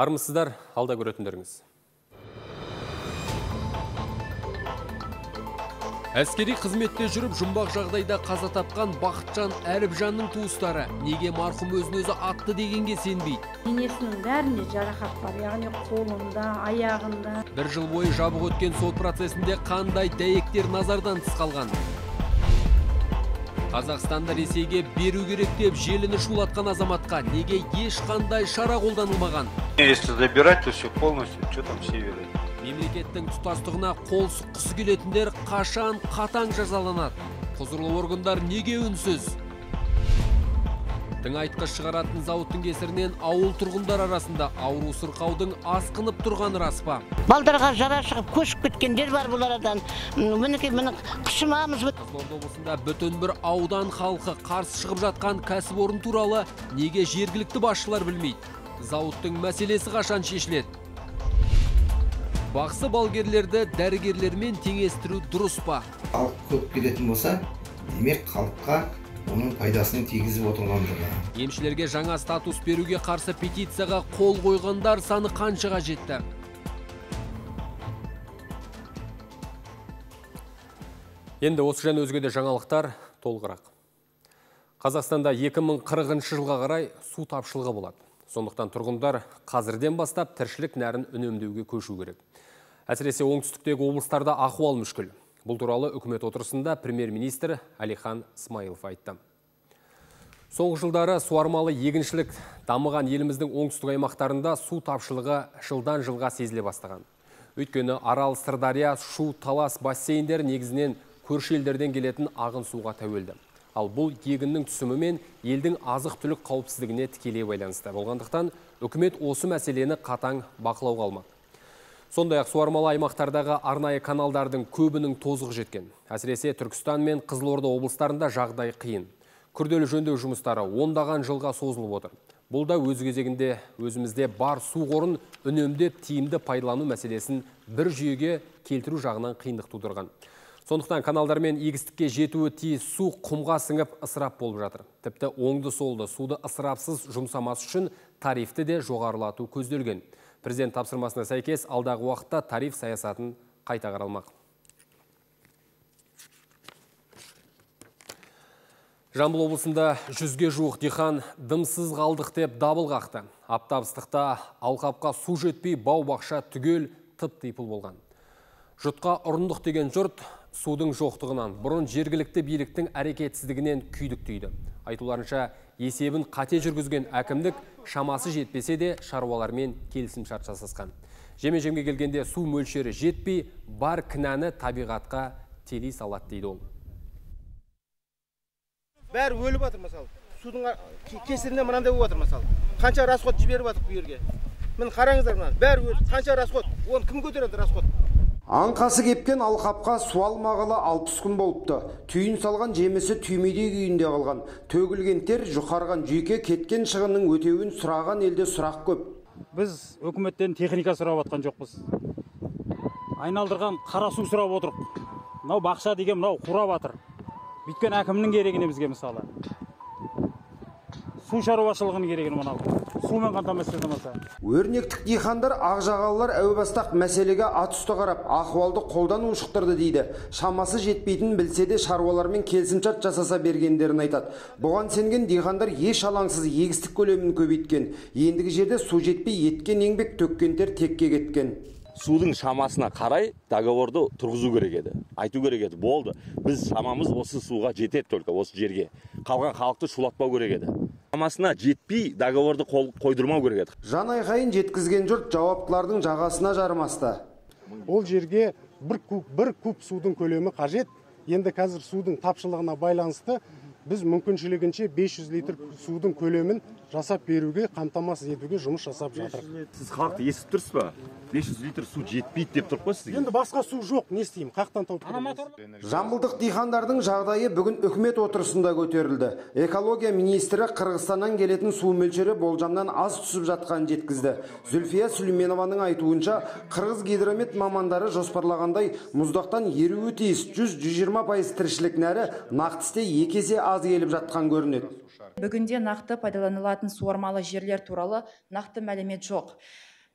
Армысыздар, алда көретіндеріңіз. Әскери қызметте жүріп жұмбақ жағдайда қаза тапқан Бақытжан Әріпжанның туыстары неге марқұм өзін өзі атты дегенге сенбейді. Денесінің бәрінде жарақат бар, яғни қолында, аяғында. Бір жыл бойы жабық өткен сот процесінде қандай дәйектер назардан тыс қалған? Қазақстанды Ресейге беру керек деп желіні шулатқан азаматқа неге ешқандай шара қолданылмаған? Если забирать, то все полностью, что там севере? Мемлекеттің тұтастығына қол сұққысы келетіндер қашан қатаң жазаланады? Құзырлы органдар неге үнсіз? Тыңайтқыш шығаратын зауыттың кесірінен ауыл тұрғындар арасында ауру сырқаудың асқынып тұрғаны рас па? Балдарға жара шығып көшіп кеткендер бар бұл арадан. Мінекей міне қышымамыз. Қызылорда облысында бүтін бір аудан халқы қарсы шығып жатқан кәсіпорын туралы неге жергілікті басшылар білмейді? Зауыттың мәселесі қашан шешіледі? Бақсы балгерлерді дәрігерлермен теңестіру дұрыс па? Халық көп келетін болса, демек халыққа оның пайдасын тигізіп отырғандығы. Емшілерге жаңа статус беруге қарсы петицияға қол қойғандар саны қаншаға жетті? Енді осы және өзге де жаңалықтар толығырақ. Қазақстанда 2040 жылға қарай су тапшылығы болады. Сондықтан тұрғындар қазірден бастап тіршілік нәрін үнемдеуге көшу керек. Әсіресе оңтүстіктегі облыстарда ахуал мүшкіл. Бұл туралы үкімет отырысында премьер-министр Әлихан Смайылов айтты. Соңғы жылдары суармалы егіншілік дамыған еліміздің оңтүстік аймақтарында су тапшылығы жылдан жылға сезіле бастаған. Өйткені Арал, Сырдария, Шу, Талас бассейндері негізінен көрші елдерден келетін ағын суға тәуелді. Ал бұл егіннің түсімі мен елдің азық-түлік қауіпсіздігіне тікелей байланысты болғандықтан үкімет осы мәселені қатаң бақылауға алмақ. Сондай-ақ суармалы аймақтардағы арнайы каналдардың көбінің тозығы жеткен. Әсіресе Түркістан мен Қызылорда облыстарында жағдай қиын. Күрделі жөндеу жұмыстары ондаған жылға созылып отыр. Бұл да өз кезегінде өзімізде бар су қорын үнемдеп тиімді пайдалану мәселесін бір жүйеге келтіру жағынан қиындық тудырған. Сондықтан каналдармен егістікке жетуі тиіс су құмға сіңіп ысырап болып жатыр. Тіпті оңды-солды суды ысырапсыз жұмсамас үшін тарифті де жоғарылату көзделген. Президент тапсырмасына сәйкес алдағы уақытта тариф саясатын қайта қаралмақ. Жамбыл облысында 100-ге жуық диқан дымсыз қалдық деп дабыл қақты. Аптап ыстықта алқапқа су жетпей бау-бақша түгел тып-типыл болған. Жұтқа ұрындық деген жұрт судың жоқтығынан, бұрын жергілікті биліктің әрекетсіздігінен күйдік түйді. Айтуларынша, есебін қате жүргізген әкімдік шамасы жетпесе де шаруалармен келісімшарт жасасқан. Жеме-жемге келгенде су мөлшері жетпей, бар кінәні табиғатқа телей салады дейді ол. Бәрі өліп жатыр мысалы. Судың кесірінен мынандай болып жатыр мысалы. Қанша расход жіберіп жатыр бұл жерге. Міне қараңыздар мына, бәрі өліп, қанша расход? Оны кім көтереді расход? Аңқасы кепкен алқапқа су алмағалы 60 күн болыпты. Түйін салған жемісі түймедей күйінде қалған. Төгілген тер, жұқарған жүйке, кеткен шығынның өтеуін сұраған елде сұрақ көп. Біз үкіметтен техника сұрап атқан жоқпыз. Айналдырған қара су сұрап отырық. Мынау бақша деген мынау қурап жатыр. Бүйткен әкімнің керегіне бізге мысалы. Су шаруашылығының керегіне мынау. Сумен қамтамасыз етілмесе. Өрнектік диқандар, ақжағалылар әу бастақ мәселеге ат үсті қарап, ахуалды қолдан ушықтырды дейді. Шамасы жетпейтінін білсе де шаруалармен келісімшарт жасаса бергендерін айтады. Бұған сенген диқандар еш алаңсыз егістік көлемін көбейткен. Ендігі жерде су жетпей еткен еңбек, төккен тер текке кеткен. Судың шамасына қарай договорды тұрғызу керек еді. Айту керек еді, болды. Біз шамамыз осы суға жетеді только осы жерге. Қалған халықты шулатпау керек еді. Шамасына жетпей договорды қойдырмау керек еді. Жан айқайын жеткізген жұрт жауаптылардың жағасына жармасты. Ол жерге бір куб судың көлемі қажет. Енді қазір судың тапшылығына байланысты біз мүмкіншілігінше 500 литр судың көлемін жасап беруге, қамтамасыз етуге жұмыс жасап жатырмыз. Сіз халықты естіп тұрсыз ба? 500 литр су жетпейді деп тұр ғой сізге. Енді басқа су жоқ, не істеймін? Қаяқтан тауып беремін? Жамбылдық диқандардың жағдайы бүгін үкімет отырысында көтерілді. Экология министрі Қырғызстаннан келетін су мөлшері болжамнан аз түсіп жатқанын жеткізді. Зүлфия Сүлейменованың айтуынша, Қырғыз гидромет мамандары жоспарлағандай мұздақтан еруі тиіс 100-120% тіршілік нәрі нақты істе екі есе аз келіп жатқан көрінеді. Бүгінде нақты пайдаланылатын суарылатын суармалы жерлер туралы нақты мәлімет жоқ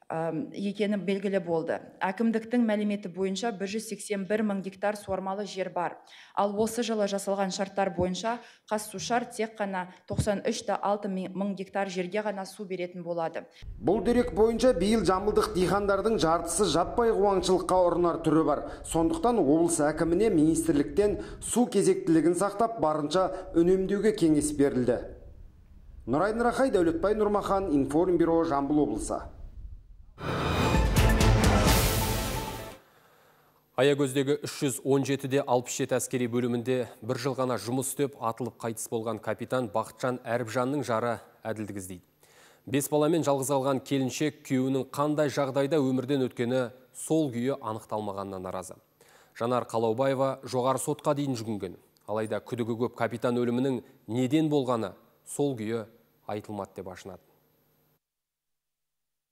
екені белгілі болды. Әкімдіктің мәліметі бойынша 181 мың гектар суармалы жер бар. Ал осы жылы жасалған шарттар бойынша Қазсушар тек қана 93,6 мың гектар жерге ғана су беретін болады. Бұл дерек бойынша биыл жамбылдық диқандардың жартысы жаппай қуаңшылыққа ұрынар түрі бар. Сондықтан облыс әкіміне министрліктен су кезектілігін сақтап, барынша үнемдеуге кеңес берілді. Нұрай Нұрахай, Дәулетбай Нұрмахан, Информбюро, Жамбыл облысы. Аягөздегі 317-де 67 әскери бөлімінде бір жыл ғана жұмыс істеп атылып қайтыс болған капитан Бақытжан Әріпжанның жары әділдік іздейді. 5 баламен жалғыз қалған келіншек күйеуінің қандай жағдайда өмірден өткені сол күйі анықталмағанына наразы. Жанар Қалаубаева жоғары сотқа дейін жүгінген. Алайда күдігі көп капитан өлімінің неден болғаны сол күйі айтылмады деп ашынады.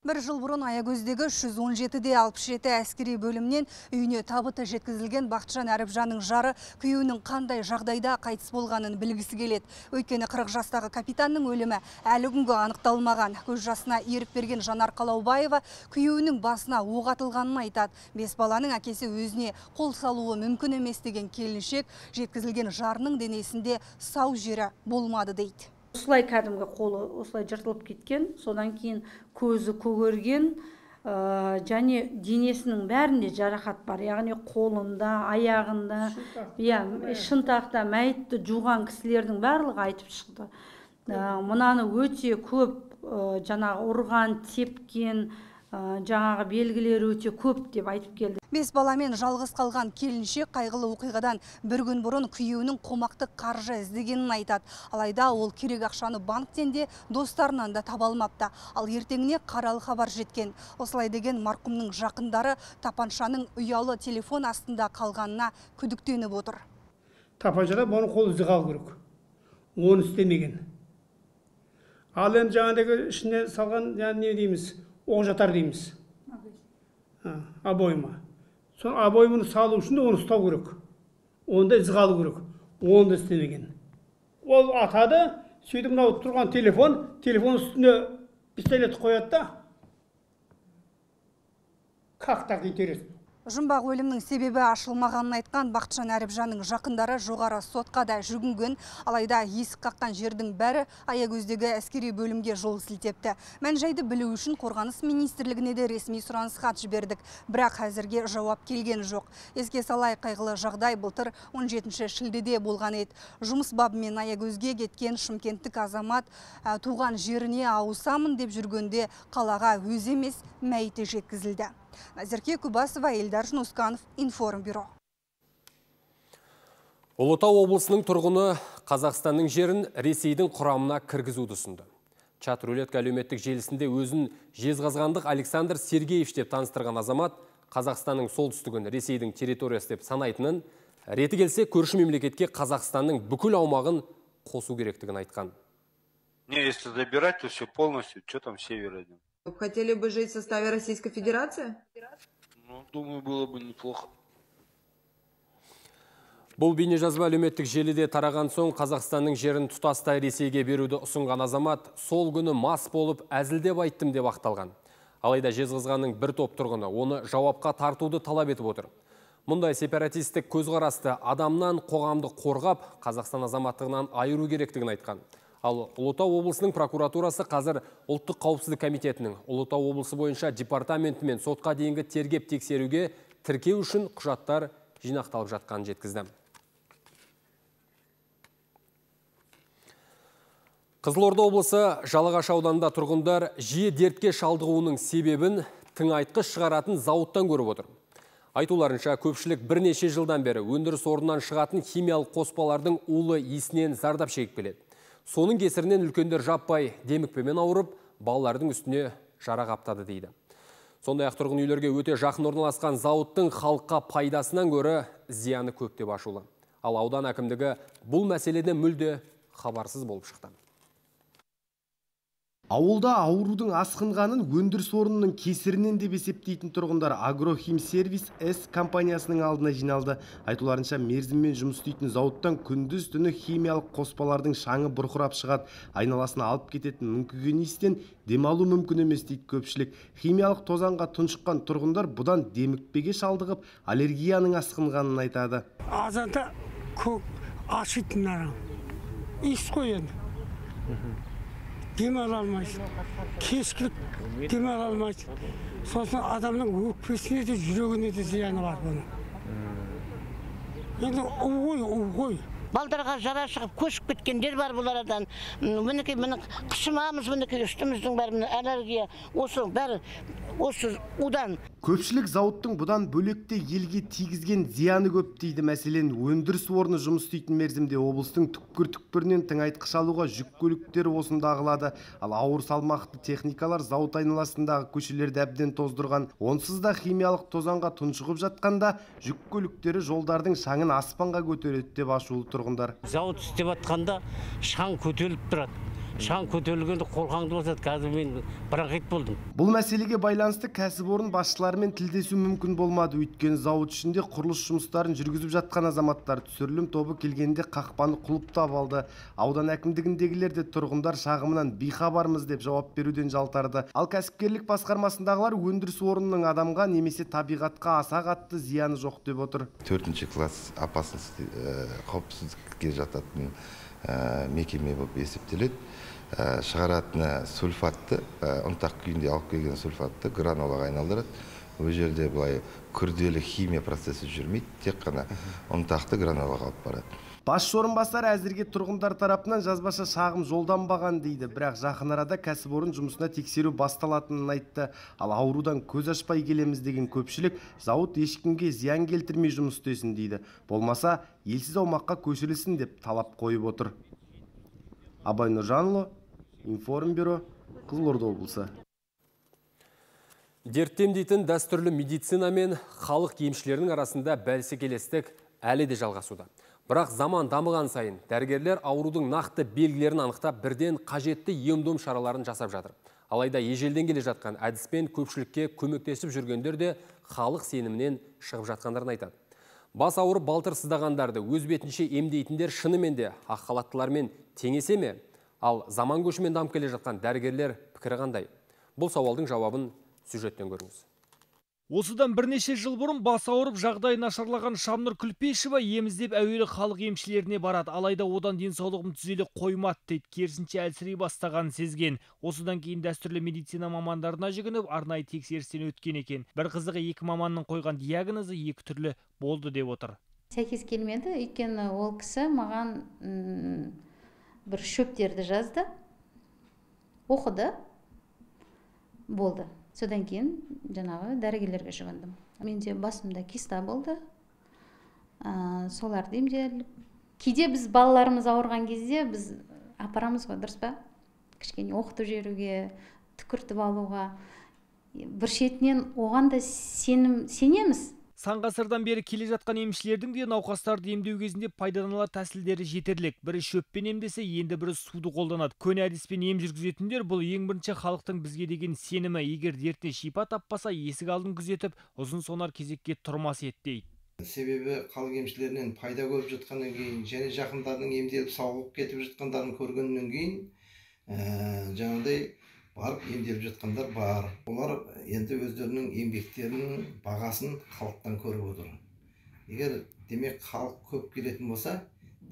Бір жыл бұрын Аягөздегі 317-де 67 әскери бөлімнен үйіне табыты жеткізілген Бақытжан Әріпжанның жары күйеуінің қандай жағдайда қайтыс болғанын білгісі келеді. Өйткені 40 жастағы капитанның өлімі әлі күнге анықталмаған. Көз жасына ерік берген Жанар Қалаубаева күйеуінің басына оқ атылғанын айтады. 5 баланың әкесі өзіне қол салуы мүмкін емес деген келіншек жеткізілген жарының денесінде сау жері болмады дейді. Осылай кәдімгі қолы осылай жыртылып кеткен, содан кейін көзі көгерген, және денесінің бәрінде жарақат бар, яғни қолында, аяғында, шынтақта. Мәйітті жуған кісілердің барлығы айтып шықты. Мынаны өте көп жаңағы ұрған, тепкен, жаңағы белгілері өте көп деп айтып келді. 5 баламен жалғыз қалған келіншек қайғылы оқиғадан бір күн бұрын күйеуінің қомақты қаржы іздегенін айтады. Алайда ол керек ақшаны банктен де, достарынан да таба алмапты. Ал ертеңіне қаралы хабар жеткен. Осылай деген марқұмның жақындары тапаншаның ұялы телефон астында қалғанына күдіктеніп отыр. Тапаншада бұның қол ізі қалу керек. Оны істемеген. Ал енді жаңағыдегі ішіне салған не дейміз? Оқ жатар дейміз. Обойма. Сол обойманы салу үшін де оны ұстау керек. Онда із қалу керек. Оны да істемеген. Ол атады, сөйтіп мынау тұрған телефон, телефон үстіне пистолет қояды да. Как так интересно. Жұмбақ өлімнің себебі ашылмағанын айтқан Бақытжан Әріпжанның жақындары жоғары сотқа да жүгінген. Алайда есік қаққан жердің бәрі Аягөздегі әскери бөлімге жол сілтепті. Мән-жайды білу үшін Қорғаныс министрлігіне де ресми сұраныс хат жібердік. Бірақ әзірге жауап келген жоқ. Еске салайық, қайғылы жағдай былтыр 17 шілдеде болған еді. Жұмыс бабымен Аягөзге кеткен шымкенттік азамат туған жеріне ауысамын деп жүргенде қалаға өзі емес мәйіті жеткізілді. Назерке Кубасова, Эльдар Жунусканов, Информбюро. Ұлытау облысының тұрғыны Қазақстанның жерін Ресейдің құрамына кіргізуді ұсынды. Чат рулетка әлеуметтік желісінде өзін жезқазғандық Александр Сергеевич деп таныстырған азамат Қазақстанның солтүстігін Ресейдің территориясы деп санайтынын, реті келсе көрші мемлекетке Қазақстанның бүкіл аумағын қосу керектігін айтқан. Не, если забирать, то все полностью, что там север один. Вы хотели бы жить в составе Российской Федерации? Ну, думаю, было бы неплохо. Бұл бейнежазба әлеуметтік желіде тараған соң Қазақстанның жерін тұтастай Ресейге беруді ұсынған азамат сол күні мас болып әзілдеп айттым деп ақталған. Алайда Жезқазғанның бір топ тұрғыны оны жауапқа тартуды талап етіп отыр. Мұндай сепаратистік көзқарасты адамнан қоғамды қорғап, Қазақстан азаматтығынан айыру керектігін айтқан. Ал Ұлытау облысының прокуратурасы қазір Ұлттық қауіпсіздік комитетінің Ұлытау облысы бойынша департаментімен сотқа дейінгі тергеп тексеруге тіркеу үшін құжаттар жинақталып жатқанын жеткізді. Қызылорда облысы Жалағаш ауданында тұрғындар жиі дертке шалдығуының себебін тыңайтқыш шығаратын зауыттан көріп отыр. Айтуларынша, көпшілік бірнеше жылдан бері өндіріс орнынан шығатын химиялық қоспалардың улы иісінен зардап шегіп келеді. Соның кесірінен үлкендер жаппай демікпемен ауырып, балалардың үстіне жара қаптады дейді. Сондай-ақ тұрғын үйлерге өте жақын орналасқан зауыттың халыққа пайдасынан гөрі зияны көп деп ашулы. Ал аудан әкімдігі бұл мәселеден мүлде хабарсыз болып шықты. Ауылда аурудың асқынғанын өндіріс орнының кесірінен деп есептейтін тұрғындар Агрохимсервис С компаниясының алдына жиналды. Айтуларынша, мерзіммен жұмыс істейтін зауыттан күндіз түні химиялық қоспалардың шаңы бұрқырап шығады. Айналасына алып кететін мүңкіген иістен демалу мүмкін емес дейді көпшілік. Химиялық тозаңға тұншыққан тұрғындар бұдан демікпеге шалдығып, аллергияның асқынғанын айтады. Азанда көк ашитын арам. Иіс қой енді. Демала алмайсың, кешкілік демала алмайсың. Сосын адамның өкпесіне де, жүрегіне де зияны бар бұның. Енді у ғой, у ғой. Балдарға жара шығып көшіп кеткендер бар бұл арадан. Мінекей, міне қышымамыз, мінекей үстіміздің бәрі, міне аллергия, осы бәрі осы удан. Көпшілік зауыттың бұдан бөлек те елге тигізген зияны көп дейді. Мәселен, өндіріс орны жұмыс істейтін мерзімде облыстың түкпір-түкпірінен тыңайтқыш алуға жүк көліктері осында ағылады. Ал ауыр салмақты техникалар зауыт айналасындағы көшелерді әбден тоздырған. Онсыз да химиялық тозаңға тұншығып жатқанда жүк көліктері жолдардың шаңын аспанға көтереді деп ашулы тұрғындар. Зауыт істеп жатқанда шаң көтеріліп тұрады. Шаң көтерілгенде қолқаңды басады. Қазір мен бронхит болдым. Бұл мәселеге байланысты кәсіпорын басшыларымен тілдесу мүмкін болмады. Өйткені зауыт ішінде құрылыс жұмыстарын жүргізіп жатқан азаматтар түсірілім тобы келгенде қақпаны құлыптап алды. Аудан әкімдігіндегілер де тұрғындар шағымынан бейхабармыз деп жауап беруден жалтарды. Ал кәсіпкерлік басқармасындағылар өндіріс орнының адамға немесе табиғатқа аса қатты зияны жоқ деп отыр. 4-ші класс опасность қауіпсіздікке жататын мекеме болып есептеледі. Шығаратыны сульфатты, ұнтақ күйінде алып келген сульфатты гранулаға айналдырады. Ол жерде былай күрделі химия процесі жүрмейді, тек қана ұнтақты гранулаға алып барады. Басшы орынбасары әзірге тұрғындар тарапынан жазбаша шағым жолданбаған дейді. Бірақ жақын арада кәсіпорын жұмысына тексеру басталатынын айтты. Ал аурудан көз ашпай келеміз деген көпшілік зауыт ешкімге зиян келтірмей жұмыс істесін дейді. Болмаса елсіз аумаққа көшірілсін деп талап қойып отыр. Абай Нұржанұлы, Информбюро, Қызылорда облысы. Дерт емдейтін дәстүрлі медицина мен халық емшілерінің арасында бәсекелестік әлі де жалғасуда. Бірақ заман дамыған сайын дәрігерлер аурудың нақты белгілерін анықтап, бірден қажетті ем-дом шараларын жасап жатыр. Алайда ежелден келе жатқан әдіспен көпшілікке көмектесіп жүргендер де халық сенімінен шығып жатқандарын айтады. Бас ауырып балтыр сыздағандарды өз бетінше емдейтіндер шынымен де ақ халаттылармен теңесе ме? Ал заман көшімен дамып келе жатқан дәрігерлер пікірі қандай? Бұл сауалдың жауабын сюжеттен көріңіз. Осыдан бірнеше жыл бұрын бас ауырып жағдайы нашарлаған Шамнұр Күлпешева ем іздеп әуелі халық емшілеріне барады. Алайда одан денсаулығым түзеле қоймады дейді. Керісінше әлсірей бастағанын сезген. Осыдан кейін дәстүрлі медицина мамандарына жүгініп, арнайы тексерістен өткен екен. Бір қызығы, екі маманның қойған диагнозы екі түрлі болды деп отыр. Сәйкес келмеді, өйткені ол кісі маған бір шөптерді жазды, оқыды, болды. Содан кейін жаңағы дәрігерлерге жүгіндім. Менде басымда киста болды, соларды емделіп. Кейде біз балаларымыз ауырған кезде біз апарамыз ғой, дұрыс па? Кішкене оқытып жіберуге, түкіртіп алуға. Бір шетінен оған да сенеміз. Сан ғасырдан бері келе жатқан емшілердің де науқастарды емдеу кезінде пайдаланылар тәсілдері жетерлік. Бірі шөппен емдесе, енді бірі суды қолданады. Көне әдіспен ем жүргізетіндер бұл ең бірінші халықтың бізге деген сенімі. Егер дертіне шипа таппаса, есік алдын күзетіп, ұзын сонар кезекке тұрмас еді дейді. Себебі халық емшілерінен пайда көріп жатқаннан кейін және жақындарының емделіп сауығып кетіп жатқандарын көргеннен кейін жаңағыдай барып емделіп жатқандар бар. Олар енді өздерінің еңбектерінің бағасын халықтан көріп отыр. Егер демек халық көп келетін болса,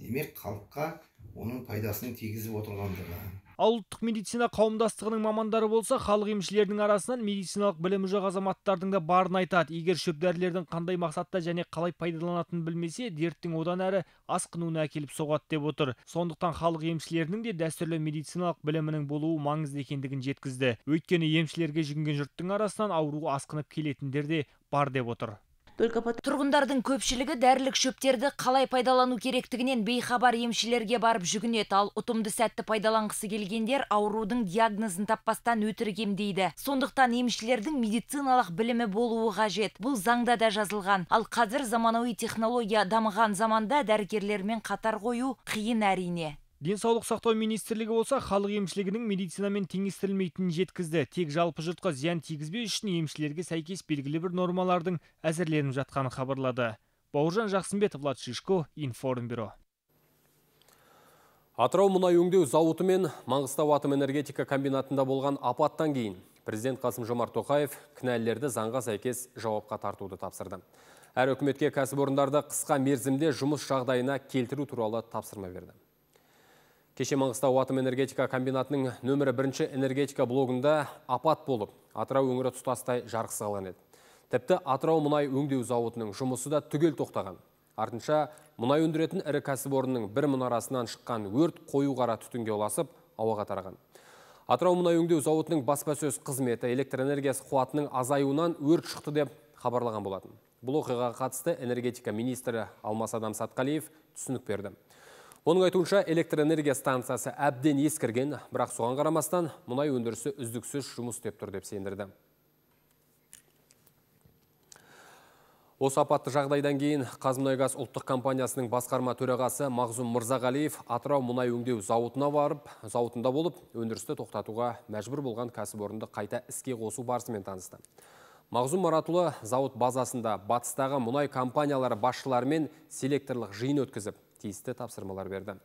демек халыққа оның пайдасын тигізіп отырғандығы. Ал ұлттық медицина қауымдастығының мамандары болса, халық емшілерінің арасынан медициналық білімі жоқ азаматтардың да барын айтады. Егер шөп дәрілердің қандай мақсатта және қалай пайдаланатынын білмесе, дерттің одан әрі асқынуына әкеліп соғады деп отыр. Сондықтан халық емшілерінің де дәстүрлі медициналық білімінің болуы маңызды екендігін жеткізді. Өйткені емшілерге жүгінген жұрттың арасынан ауру асқынып келетіндер де бар деп отыр. Тұрғындардың көпшілігі дәрілік шөптерді қалай пайдалану керектігінен бейхабар емшілерге барып жүгінеді. Ал ұтымды сәтті пайдаланғысы келгендер аурудың диагнозын таппастан өтірік емдейді. Сондықтан емшілердің медициналық білімі болуы қажет. Бұл заңда да жазылған. Ал қазір заманауи технология дамыған заманда дәрігерлермен қатар қою қиын әрине. Денсаулық сақтау министрлігі болса, халық емшілігінің медицинамен теңестірілмейтінін жеткізді. Тек жалпы жұртқа зиян тигізбеу үшін емшілерге сәйкес белгілі бір нормалардың әзірленіп жатқанын хабарлады. Бауыржан Жақсымбетов, Влад Шишко, Информбюро. Атырау мұнай өңдеу зауыты мен Маңғыстау атом энергетика комбинатында болған апаттан кейін президент Қасым-Жомарт Тоқаев кінәлілерді заңға сәйкес жауапқа тартуды тапсырды. Әрі үкіметке кәсіпорындарды қысқа мерзімде жұмыс жағдайына келтіру туралы тапсырма берді. Кеше Маңғыстау атом энергетика комбинатының нөмірі 1 энергетика блогында апат болып, Атырау өңірі тұтастай жарықсыз қалған еді. Тіпті Атырау мұнай өңдеу зауытының жұмысы да түгел тоқтаған. Артынша мұнай өндіретін ірі кәсіпорынның бір мұнарасынан шыққан өрт қою қара түтінге ұласып, ауаға тараған. Атырау мұнай өңдеу зауытының баспасөз қызметі электр энергиясы қуатының азаюынан өрт шықты деп хабарлаған болатын. Бұл оқиғаға қатысты энергетика министрі Алмасадам Сатқалиев түсінік берді. Оның айтуынша, электр энергия станциясы әбден ескірген, бірақ соған қарамастан мұнай өндірісі үздіксіз жұмыс істеп тұр деп сендірді. Осы апатты жағдайдан кейін Қазмұнайгаз ұлттық компаниясының басқарма төрағасы Мағзұм Мырзағалиев Атырау мұнай өңдеу зауытына барып, зауытында болып, өндірісті тоқтатуға мәжбүр болған кәсіпорынды қайта іске қосу барысымен танысты. Мағзұм Маратұлы зауыт базасында батыстағы мұнай компаниялары басшыларымен селекторлық жиын өткізіп, тиісті тапсырмалар берді.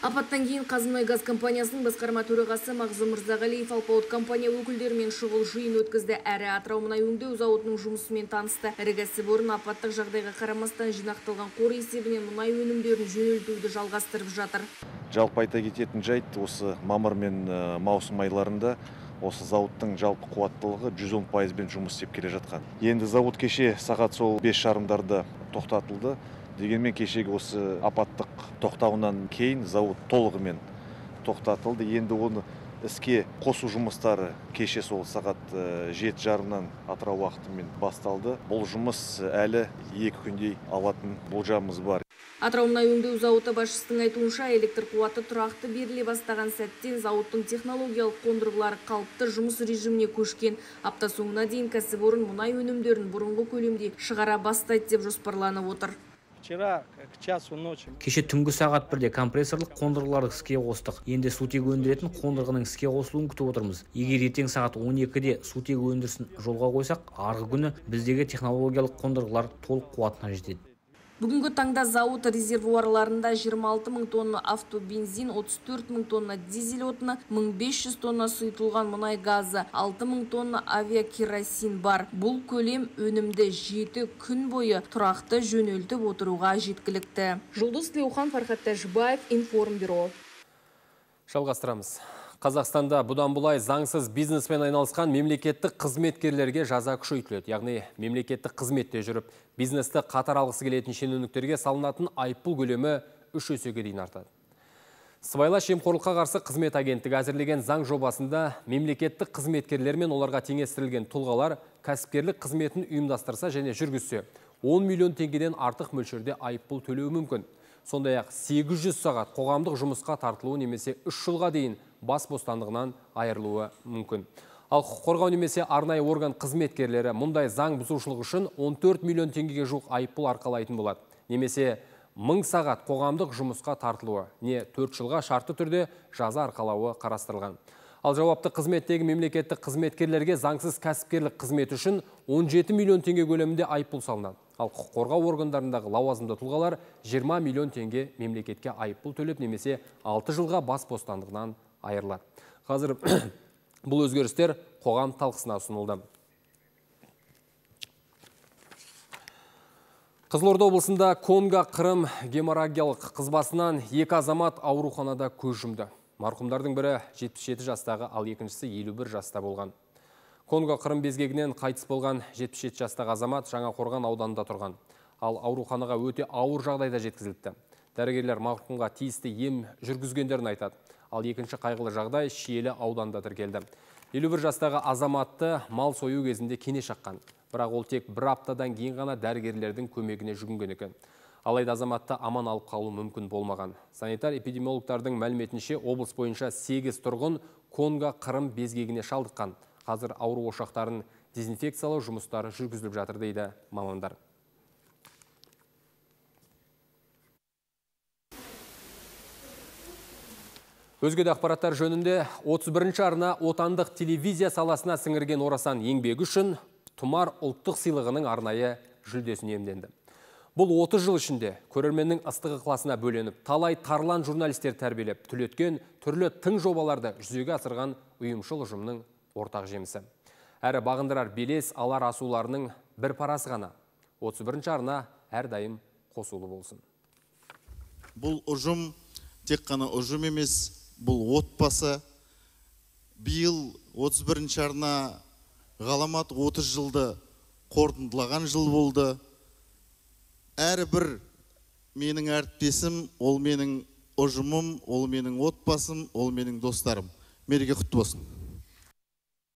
Апаттан кейін Қазмұнайгаз компаниясының басқарма төрағасы Мағзұм Мырзағалиев алпауыт компания өкілдерімен шұғыл жиын өткізді. Әрі Атырау мұнай өңдеу зауытының жұмысымен танысты. Ірі кәсіпорын апаттық жағдайға қарамастан жинақталған қор есебінен мұнай өнімдерін жөнелтуді жалғастырып жатыр. Жалпы айта кететін жайт, осы мамыр мен маусым айларында осы зауыттың жалпы қуаттылығы 110%-бен жұмыс істеп келе жатқан. Енді зауыт кеше сағат сол 5:30-дарда тоқтатылды. Дегенмен кешегі осы апаттық тоқтауынан кейін зауыт толығымен тоқтатылды. Енді оны іске қосу жұмыстары кеше сол сағат 7:30-нан Атырау уақытымен басталды. Бұл жұмыс әлі 2 күндей алатын болжамымыз бар. Атырау мұнай өңдеу зауыты басшысының айтуынша, электр қуаты тұрақты беріле бастаған сәттен зауыттың технологиялық қондырғылары қалыпты жұмыс режиміне көшкен. Апта соңына дейін кәсіпорын мұнай өнімдерін бұрынғы көлемде шығара бастайды деп жоспарланып отыр. Кеше түнгі сағат 1-де компрессорлық қондырғыларды іске қостық. Енді сутегі өндіретін қондырғының іске қосылуын күтіп отырмыз. Егер ертең сағат 12-де сутегі өндірісін жолға қойсақ, арғы күні біздегі технологиялық қондырғылар толық қуатына жетеді. Бүгінгі таңда зауыт резервуарларында 26 мың тонна автобензин, 34 мың тонна дизель отыны, 1500 тонна сұйытылған мұнай газы, 6 мың тонна авиакеросин бар. Бұл көлем өнімді 7 күн бойы тұрақты жөнелтіп отыруға жеткілікті. Жұлдыз Тілеухан, Фархат Тәжібаев, Информбюро. Жалғастырамыз. Қазақстанда бұдан бұлай заңсыз бизнеспен айналысқан мемлекеттік қызметкерлерге жаза күшейтіледі. Яғни мемлекеттік қызметте жүріп, бизнесті қатар алғысы келетін шенеуніктерге салынатын айыппұл көлемі 3 есеге дейін артады. Сыбайлас жемқорлыққа қарсы қызмет агенттігі әзірлеген заң жобасында мемлекеттік қызметкерлер мен оларға теңестірілген тұлғалар кәсіпкерлік қызметін ұйымдастырса және жүргізсе, 10 миллион теңгеден артық мөлшерде айыппұл төлеуі мүмкін. Сондай-ақ 800 сағат қоғамдық жұмысқа тартылуы немесе 3 жылға дейін бас бостандығынан айырылуы мүмкін. Ал құқық қорғау немесе арнайы орган қызметкерлері мұндай заң бұзушылық үшін 14 миллион теңгеге жуық айыппұл арқалайтын болады. Немесе 1000 сағат қоғамдық жұмысқа тартылуы, не 4 жылға шартты түрде жаза арқалауы қарастырылған. Ал жауапты қызметтегі мемлекеттік қызметкерлерге заңсыз кәсіпкерлік қызмет үшін 17 миллион теңге көлемінде айыппұл салынады. Ал құқық қорғау органдарындағы лауазымды тұлғалар 20 миллион теңге мемлекетке айыппұл төлеп немесе 6 жылға бас бостандығынан айырылады. Қазір бұл өзгерістер қоғам талқысына ұсынылды. Қызылорда облысында Конго-Қырым геморрагиялық қызбасынан 2 азамат ауруханада көз жұмды. Марқұмдардың бірі 77 жастағы, ал екіншісі 51 жаста болған. Конго-Қырым безгегінен қайтыс болған 77 жастағы азамат Жаңақорған ауданында тұрған. Ал ауруханаға өте ауыр жағдайда жеткізіліпті. Дәрігерлер марқұмға тиісті ем жүргізгендерін айтады. Ал екінші қайғылы жағдай Шиелі ауданында тіркелді. 51 жастағы азаматты мал сою кезінде кене шаққан. Бірақ ол тек бір аптадан кейін ғана дәрігерлердің көмегіне жүгінген екен. Алайда азаматты аман алып қалу мүмкін болмаған. Санитар эпидемиологтардың мәліметінше облыс бойынша 8 тұрғын Конго-Қырым безгегіне шалдыққан. Қазір ауру ошақтарын дезинфекциялау жұмыстары жүргізіліп жатыр дейді мамандар. Өзге де ақпараттар жөнінде: 31 арна отандық телевизия саласына сіңірген орасан еңбегі үшін Тұмар ұлттық сыйлығының арнайы жүлдесін иемденді. Бұл 30 жыл ішінде көрерменнің ыстық ықыласына бөленіп, талай тарлан журналистер тәрбиелеп, түлеткен, түрлі тың жобаларды жүзеге асырған ұйымшыл ұжымның ортақ жемісі. Әрі бағындырар белес, алар асуларының бір парасы ғана. 31 арна әрдайым қосулы болсын. Бұл ұжым тек қана ұжым емес, бұл отбасы. Биыл 31 арна ғаламат 30 жылды қорытындылаған жыл болды. Әрбір менің әріптесім, ол менің ұжымым, ол менің отбасым, ол менің достарым. Мереке құтты болсын.